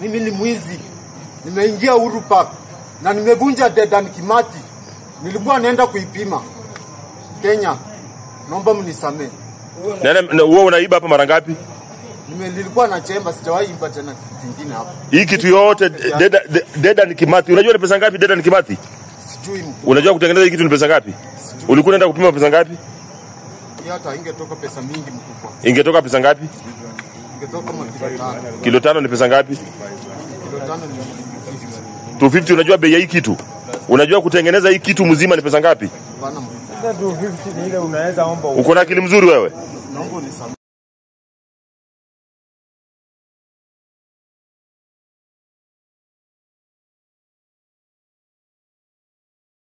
Mimi ni mwizi. Nimeingia Uhuru Park na nimevunja Dedan Kimathi. Nilikuwa naenda kuipima Kenya. Naomba mnisamee. Na wewe unaiba hapa mara ngapi? Nilikuwa na chemba, sijawahi iba tena kitu kingine hapa. Hii kitu yote Dedan Kimathi. Unajua ni pesa ngapi Dedan Kimathi? Sijui. Unajua kutengeneza hii kitu ni pesa ngapi? Ulikuwa unaenda kupima pesa ngapi? Hata ingetoka pesa mingi mkubwa. Ingetoka pesa ngapi? Ingetoka kama kilo 5. Kilo 5 ni pesa ngapi? Kilo 5 ni 250. Unajua bei ya hii kitu? Unajua kutengeneza hii kitu mzima ni pesa ngapi? Bana mkubwa. 250 ni ile unaweza omba. Uko na akili mzuri wewe? Naomba unisamehe.